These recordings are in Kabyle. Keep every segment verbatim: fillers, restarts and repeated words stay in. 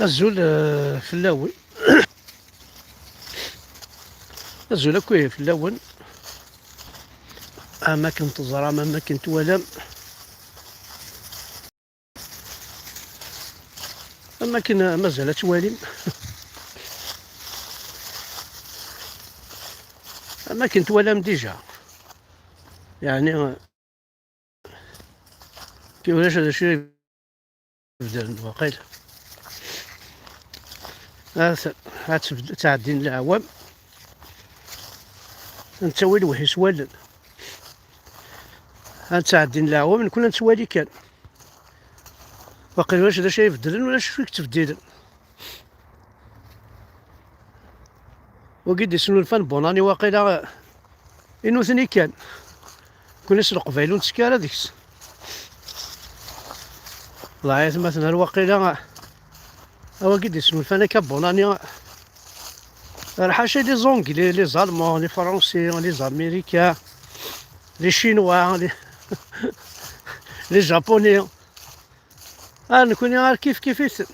Azul, eh, fell-awen. Azul akk ihi fell-awen. Am akken teẓram, am akken twalam, am akken, eh, mazal ad twalim, am akken twalam déjà. Yeɛni, eh, ulac d acu ibedren waqil. Ad, ad tbed-, ttɛeddin leɛwam, nettawi lewhi s wallen. Ad ttɛeddin leɛwam, nekkni ad nettwali kan. Waqil ulac d acu ay ibeddlen, ulac acu i yettbeddilen. Wagi d-isnulfan Bonani waqila, i nutni kan. Kuni s Leqbayel ur nettekki ara deg-s. Dɛayat ma tenher waqila, a wagi d-isnulfan akka Bonani. Ar ḥaca les Anglais, les Allemands, les Français, les Américains, les Chinois, les, les Japonais. A nekkni ar kif kif iten.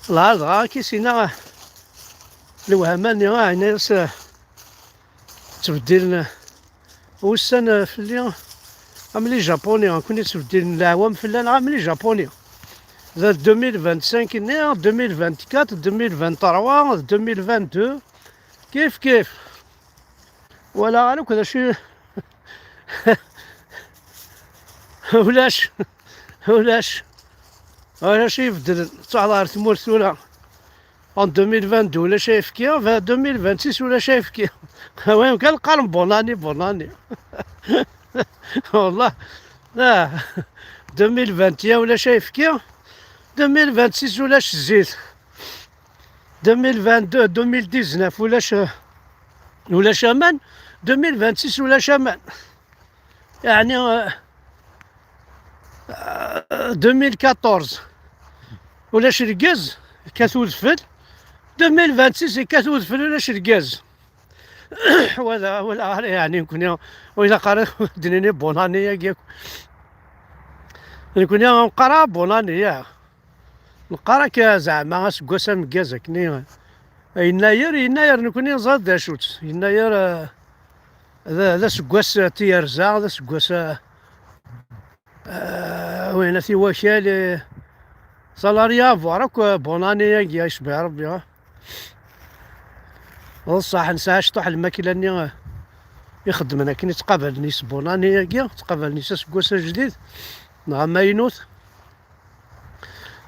Lɛar dɣa akka i s-yenna lewhama-nni, a yenna-yas, eh, ttbeddilen, eh, ussan, eh, fell-i am les Japonais, nekkni ttbeddilen leɛwam fell-aneɣ am les Japonais. D deux mille vingt-cinq-nni, deux mille vingt-quatre, deux mille vingt-trois, deux mille vingt-deux, kif kif. Wala ara akk d acu i-, ulac, ulac, ulac i ibeddlen. Ttwaḥḍer ar tmurt tura. En deux mille vingt-deux ulac ayefki, en deux mille vingt-six ulac ayefki. Awayem kan qqaren bonne année, bonne année. Wallah. Ah. Deux mille vingt et un ulac ayefki, deux mille vingt-six ulac zzit. Deux mille vingt-deux, deux mille dix-neuf ulac, ulac aman, deux mille vingt-six ulac aman. Yeɛni, euh, euh, deux mille quatorze ulac lgaz, yekkat udfel. Deux mille vingt-six yekkat udfel, ulac lgaz. Wala, wala ara yeɛni nekkni, ur ilaq ara d-nini bonne année-agi akk. Nekkni neqqar bonne année, ya. Neqqar akka zeɛma aseggas ameggaz akkenni. Yennayer, yennayer nekkni neẓra d acu-tt. Yennayer, eh, d, d aseggas n tyerza, d aseggas, eh, eh, win at i wakal, eh, salarié avoir akk, eh, bonne année-agi, a yecbeḥ Rebbi, ah. D ṣṣeḥ, nesɛa cṭuḥ lmakla-nni, eh, ixeddmen akken i ttqabalen yes bonne année-agi, ttqabalen yes aseggas ajdid, neɣ amaynut.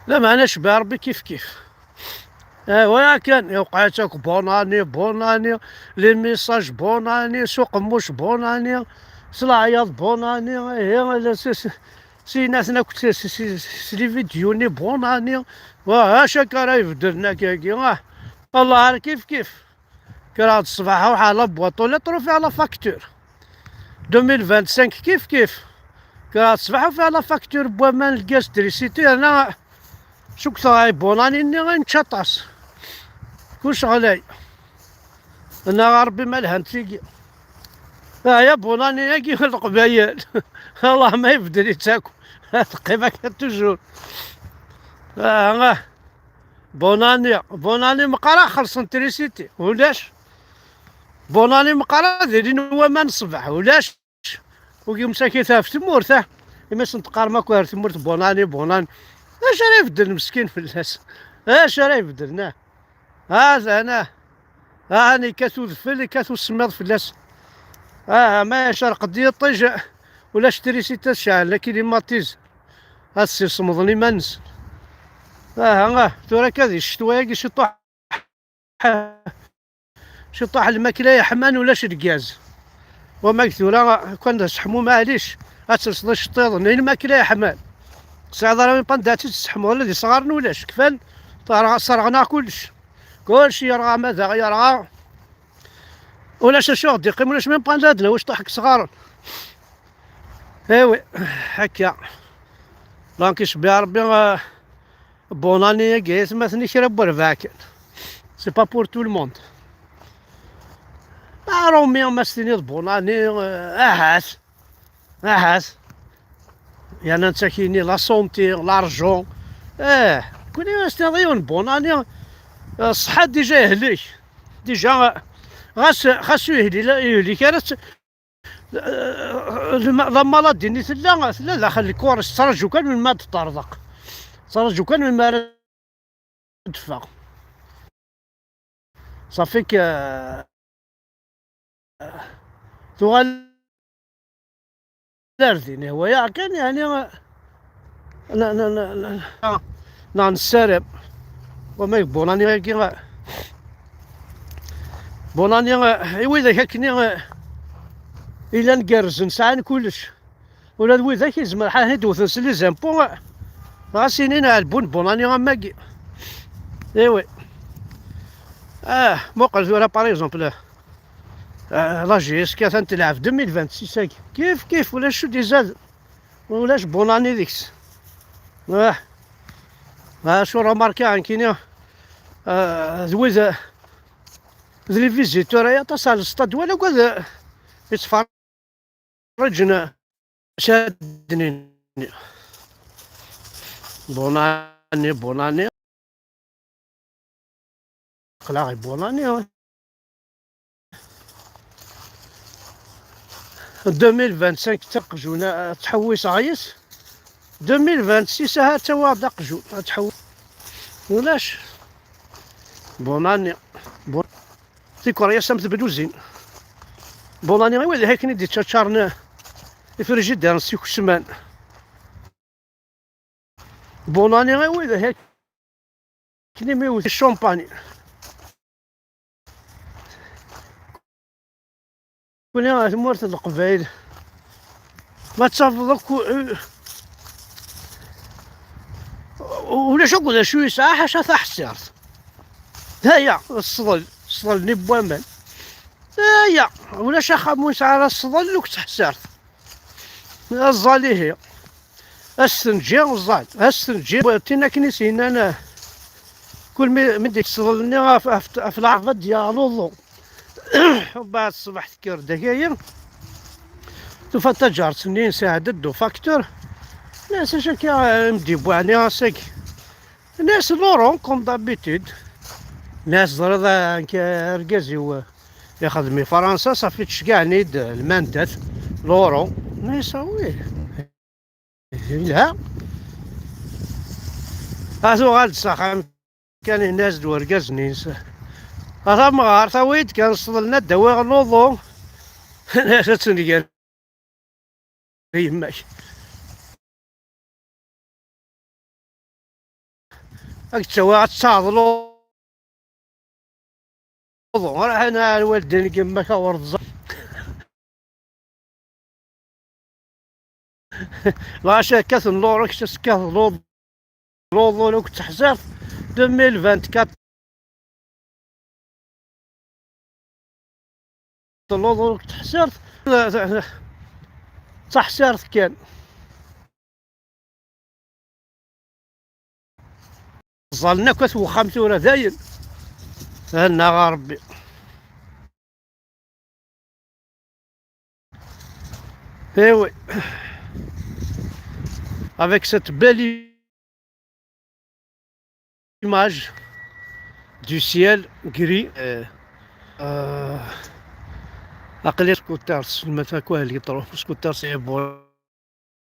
Lameɛna cba Rebbi kif kif. Eh, waya kan, iwqeɛ-itt akk bonne année, bonne année, les messages bonne année, s uqemmuc bonne année, s leɛyaḍ bonne année, ihi, ala s, s, s yinaten akk s, s, s, s les vidéos-nni bonne année. Wa, acu akka ara ibeddlen akkagi, ah, Allah ar kif kif. Kkreɣ-d ṣṣbeḥ, ruḥeɣ la boîte aux lettres, ufiɣ la facture. Deux mille vingt-cinq kif kif. Kkreɣ-d ṣṣbeḥ, ufiɣ la facture n waman, lgaz, trisiti, yerna cukkteɣ ay bonne année-nni i nečča aṭas. Kullec ɣlay. Nnaɣ a Rebbi ma lhant tigi. Aya bonne année-agi n Leqbayel. Allah ma ibeddel-itt akk. Teqqim akka toujours. Ah, ah. Bonne année, bonne année meqqar xelṣen trisiti, ulac. Bonne année meqqar ad ilin waman ṣṣbeḥ, ulac. Ur yemsakit ɣef tmurt, ah. Imi asen-teqqarem akk ar tmurt bonne année, bonne année. Acu ara ibeddlen meskin fell-as? Acu ara ibeddlen, ah? Hatan, ah. Ah, yekkat udfel, yekkat usemmiḍ fell-as. Ah, ma icerq-d yiṭij, ulac trisiti ad ceɛlen, akken imatiz. Ad ssismḍen iman-nsen. Aha, ah, tura akka di ccetwa-agi ciṭuḥ, ciṭuḥ lmakla yeḥman, ulac lgaz. Wama tura, kan d aseḥmu, maɛlic, ad telseḍ iceṭṭiḍen, i lmakla yeḥman. Tesɛiḍ ara une panne d'atis tesseḥmuḍ, ula d isɣaren ulac, kfan, terɣa, serɣen-aɣ kullec. Kullec yerɣa, ma daɣ yerɣa. Ulac acu ɣ-d-iqqim, ulac même pas anda ad nawi cṭuḥ n yesɣaren. Eh oui, akka. Donc, icebbi Rebbi, euh, bonne année-agi, ay atmaten, i kra n werbaɛ kan. C'est pas pour tout le monde. Ah, Romi, ma s-tiniḍ bonne année, euh, ahat. Ahat. Yerna nettak-ini la santé, l'argent. Eh, Kuni as-tiniḍ yiwen bonani, eh, ṣṣeḥḥa déjà yehlek. Déjà, eh, ɣas, xas ur yehli la, yehlek ara, tt-, eh, la maladie-nni tella, tella daxel lkuris, tettraǧu kan melmi ad d-terḍeq. Tettraǧu kan melmi ara d-teffeɣ. Ṣafi k-, eh, tuɣal ar din, ihwa-yaɣ kan, yeɛni, na, na, na, na, neɣ nessaram. Wama bonani-agi, bonani, i widak akkenni, ilan gerrzen, sɛan kullec. Ula d widak yezmer ḥahen i d-wten s les impôts, ɣas inin ɛelbun bonani am wagi. Iwi. Ah, muqel tura, par exemple, ah, la J S K atan telɛeb deux mille vingt-six-agi. Kif, kif, ulac ur d-izad, ulac bonani deg-s. Ah. Ah, acu remarqué, nekkini, ah, d wid, ah, d les visiteurs, ay aṭas ar le stade, wala wid, ah, yettferriǧen acu ad d-nini. Bonne année, bonne année. Aql-aɣ i bonne année, ouais. Deux mille vingt-cinq d taqjun, ad tḥewwis ɣer-s. Deux mille vingt-six, aha, ttawaɣ-d aqjun, ad tḥewwis. Ulac. Bonne année. Bon. Tikeryasin am tebduzin. Bonne année i wid akken i d-ittaččaren ifrijidiren s ikesman. Bonne année i wid akken i mi wet champagne. Kuni ɣer tmurt n Leqbayel. Ma tafeḍ akk, u-, ulac akk d acu yesɛa ḥaca taḥsirt. D aya, ṣṣdel, ṣṣdel-nni n waman. D aya, ulac axxam ur yesɛi ara ṣṣdel akked teḥsirt. Aẓẓal ihi. Astenǧi, aẓẓal. Astenǧi, tin akken i s-yennan, eh, kul mi, mi d-yeṣṣdel-nni ɣef, ɣef, ɣef lɛerba d-yaɣ luḍu. Mbeɛd ṣṣbeḥ tekker-d akaya, tufa taǧart-nni sɛedda-d ufaktur. Nniɣ-as acu akka, eh, i m-d-yewwi ɛni ass-agi? Nniɣ-as l'euro, comme d'habitude. Nniɣ-as teẓriḍ, eh, nekk, eh, argaz-iw, eh, ixeddem i Fransa, ṣafi ttceggiɛen-iyi-d lmandat, l'euro. Nniɣ-as ah oui. Yelha. A tuɣal-d s axxam kan, yenna-as-d urgaz-nni-ines: "A tamɣart, awi-d kan ṣṣdel-nni ad d-awiɣ luḍu." Ad tenger yemma-k. Ad k-ttawiɣ ad tesɛeḍ luḍu. Ruḥen ar walden n yemma-k a ɣur tẓa. Lɣaci kkaten luḍu, kečč tekkateḍ luḍu, luḍu akked teḥsirt. Deux mille vingt-quatre, luḍu akked teḥsirt. D taḥsirt kan. Ẓẓalen akk at wexxam tura dayen. Annaɣ a Ṛebbi. Eh oui. Avec cette belle image du ciel gris, euh, euh, aql-i scooter, tselmet akk ahel yeṭru, scooter c'est bon.